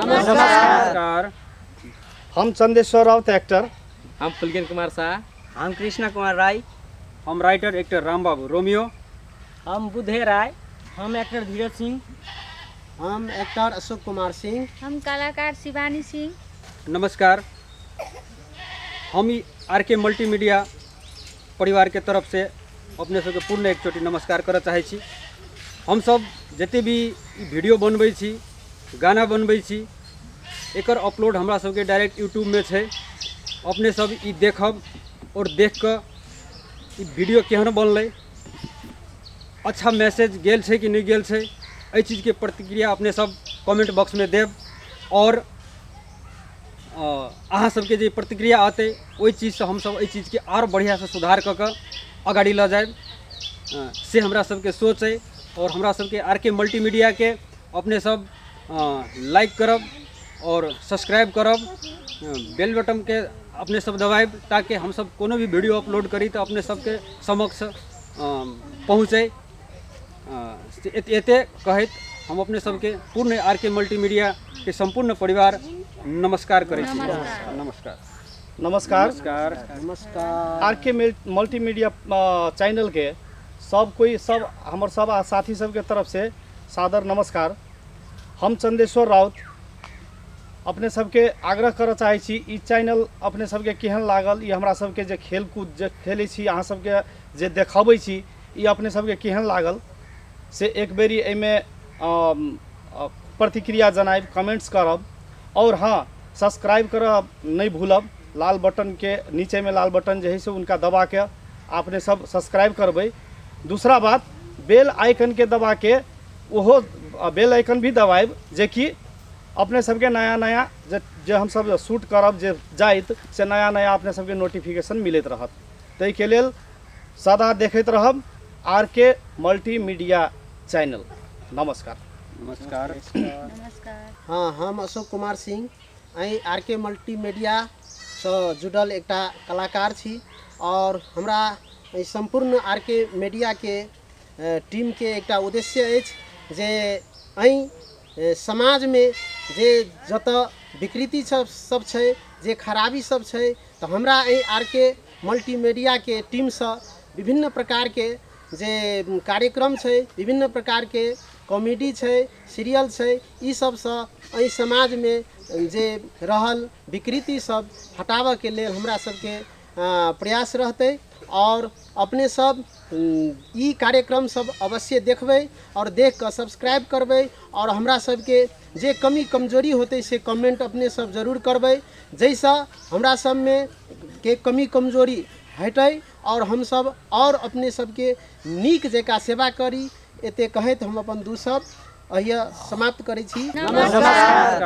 नमस्कार। हम चंदेश्वर राउत एक्टर। हम पुलकिन कुमार शाह। हम कृष्ण कुमार राय। हम राइटर एक्टर रामबाबू रोमियो। हम बुधे राय। हम एक्टर धीरज सिंह। हम एक्टर अशोक कुमार सिंह। हम कलाकार शिवानी सिंह। नमस्कार। हम ई आर के मल्टीमीडिया परिवारके तरफसँ अपने सबके पूर्ण एक चोटी नमस्कार करऽ चाहै छी। हमसब जते भी ई वीडियो बनबै छी, गाना बनबै छी, एकर अपलोड हमरा सबके डायरेक्ट यूट्यूबमे छै। अपने सब ई देखब आओर देख कऽ ई वीडियो केहन बनलै, अच्छा मैसेज गेल छै कि नहि गेल छै, एहि चीजके प्रतिक्रिया अपने सब कमेंट बॉक्समे देब। आओर अहाँ सबके जे प्रतिक्रिया अतै ओहि चीजसँ हमसब एहि चीजके आओर बढ़िआँसँ सुधार कऽ कऽ अगाडि लऽ जायब, से हमरा सबके सोच अइ। आओर हमरा सबके आर के मल्टीमीडियाके अपने सब लाइक करब आओर सब्सक्राइब करब, बेल बटनके अपने सब दबायब, ताकि हमसब कोनो भी वीडियो अपलोड करी तऽ अपने सबके समक्ष पहुँचै। एते कहैत हम अपने सबके पूर्ण आर के मल्टीमीडियाके सम्पूर्ण परिवार नमस्कार करै छी। नमस्कार। नमस्कार। नमस्कार। नमस्कार। आर के मल्टीमीडिया चैनलके सब कोई, सब हमर सब साथी सबके तरफ से सादर नमस्कार। हम चंदेश्वर राउत अपने सबके आग्रह करऽ चाहै छी, ई चैनल अपने सबके केहन लागल, ई हमरा सबके जे खेलकूद जे खेलै छी, अहाँ सबके जे देखबै छी, ई अपने सबके केहन लागल से एक बेरी एहिमे प्रतिक्रिया जनायब, कमेंट्स करब। और हाँ, सब्सक्राइब करब नहि भूलब। लाल बटनके नीचेमे लाल बटन जे है से उनका दबा के अपने सब सब्सक्राइब करबै। दूसरा बात, बेल आइकनके दबा के ओहो बेल आइकन भी दबायब, जेकि अपने सबके नया नया जे हमसब शूट करब जे जाइत से नया नया अपने सबके नोटिफिकेशन मिलैत रहत। ताहिके लेल सदा देखैत रहब आर के मल्टीमीडिया चैनल। नमस्कार। नमस्कार। नमस्कार। हाँ, हम अशोक कुमार सिंह एहि आर के मल्टीमीडियासँ जुड़ल एकटा कलाकार छी और हमरा एहि सम्पूर्ण आर के मीडियाके टीमके एकटा उद्देश्य अछि जे एहि समाजमे जे जतऽ विकृति सब छै, जे खराबी सब छै, तऽ हमरा एहि आर के मल्टीमीडियाके टीमसँ विभिन्न प्रकारके जे कार्यक्रम छै, विभिन्न प्रकारके कॉमेडी छै, सीरियल छै, ई सबसँ एहि समाजमे जे रहल विकृति सब हटाबऽके लेल हमरा सबके प्रयास रहतै। आओर अपने सब ई कार्यक्रम सब अवश्य देखबै आओर देख कऽ सब्सक्राइब करबै आओर हमरा सबके जे कमी कमजोरी होतै से कमेंट अपने सब जरूर करबै, जाहिसँ हमरा सबमे के कमी कमजोरी हटै आओर हमसब आओर अपने सबके नीक जकाँ सेवा करी। एते कहैत हम अपन दू शब्द अहिया समाप्त करै छी। नमस्कार।